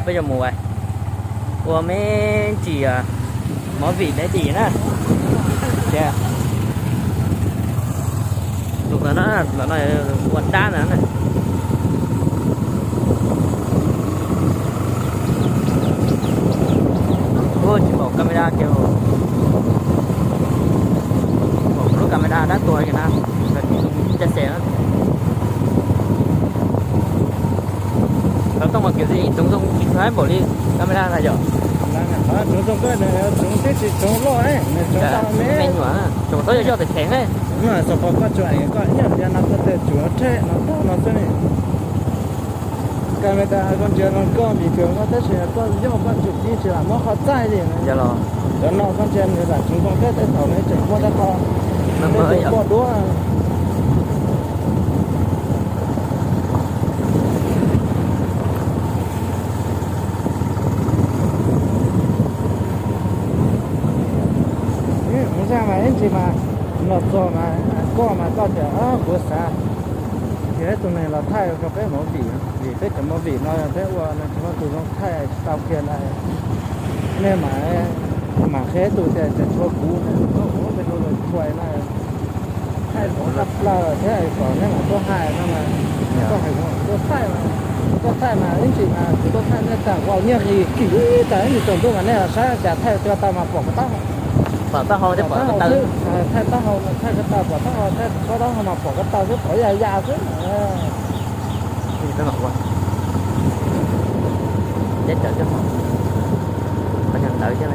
Peb yuav mus ua me ntsis movie deb dim na. Tus ntawd no, tus ntawd no ua dab ntawd na. Tsis npaum camera kiag, npaum lub camera dab tuag kiag na, caj xes na. Cov tooj mas kiag txog zoo tsis tshua npaum li camera ntag yom. Tsoov zoo koj, tsoov twb tsis tsoov loj, tsoov tau me nyuam, tsoov tau yog yog tev theev. Xov pos koj tsuas eem koj ib tiag no koj tej tsuas rhe no tag no xwb ne. Camera koj ntsia no koj vim kawg koj tab sis koj yog koj tsum tib tsis lam muab qhov txaij li. Cov no koj ntsia nws lam tsoov zoo thiab tej thaum nws tseem muaj tej qho poj duab. Mus zaj mas ib ntsis mas los txog mas koj mas koj tias kuv xav qhia ib tug neeg los thaij rau peb movie, vim peb cov movie no yog peb ua no tsis muaj tus zoo thaij tsis tau kiag ntag. Nej mam, mam qhia ib tug tias tsis tshua kuv, peb tus los tshua na. Thaij kom tshaj plaws thiab kom nej mam tuaj hais no mas, tuaj hais tuaj thaij, tuaj thaij mas ib ntsis mas kuv tuaj thaij nej tag uas nyiaj his kim tas ib ntsis tsaus ntuj mas nej los saib cas thaij tsis tau mas pom ko taub, pom taub hau thiab pom ko taw, thaij taub hau mas thaij ko taw, pom taub hau thaij ko taub hau mas pom ko taw xwb, pom ya ya xwb. Peb mam ua, teb chaws coj, qhov nyuag ntawd thiab.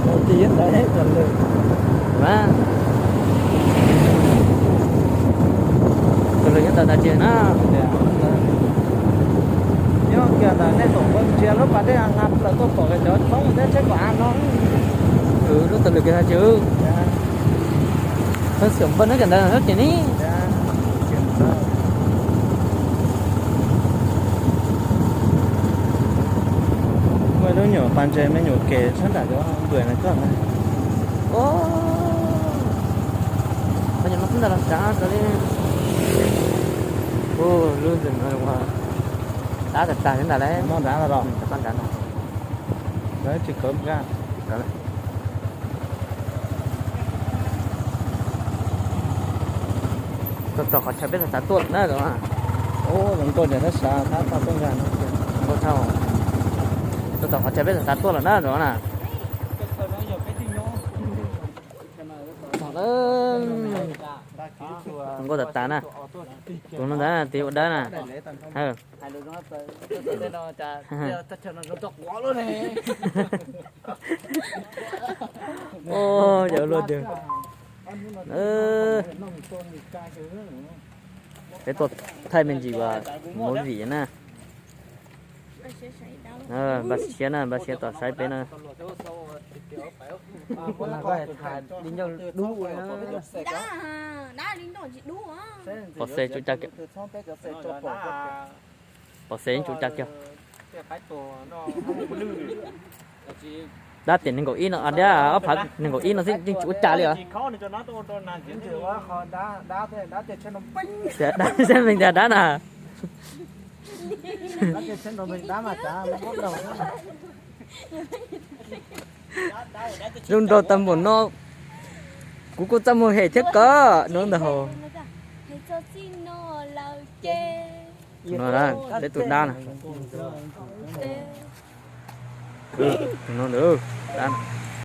Tus lwm, tus lwm nyob ntawm tag tsiag na. Nyob kiag ntawm nej tom ntsia lub pas dej nqa plaws tuaj pom cov tshoob thiab tsheb kom av no. Lub tus lwm kiag tag tsiag. Thawj xyom npawg neb kiag ntawd thawj kiag ni. Muaj lub nyuam pas ntses me nyuam kev sab nram cov npawg na koj na. Qhov nyuam no xwb ntag los tsav tau li. Ua lub ntawm no ua dab tag tag li ntag lauj. Noj nrad los, noj nrad no. Tsis khawv nqa. Txog qhov chaw peb xav xav tuaj lawm na. Zoo nkauj, zoo nkauj tshaj. Txog qhov chaw peb xav xav tuaj lawm na, zoo na. Txog lawm. Zoo nkauj tas tas na. Tus no ntag tis ua dawb na. Yog luaj tiag. Peb tuaj thaij me ntsis movie na. Npaj siab na, npaj siab tos saib peb na. Pom xes tsuas cas kiag. Pom xes tsuas cas kiag. Dab tias nees nkaum ib no, dab ob phav nees nkaum ib no xwb yeej tsis ua cas li os. Tias dab, tias dab na. Zoo nraug tag npaum no, kuv kuj txaj muag hem thiab koj no ntag hos. No, peb tus dab na. Tus no ntag, dab na.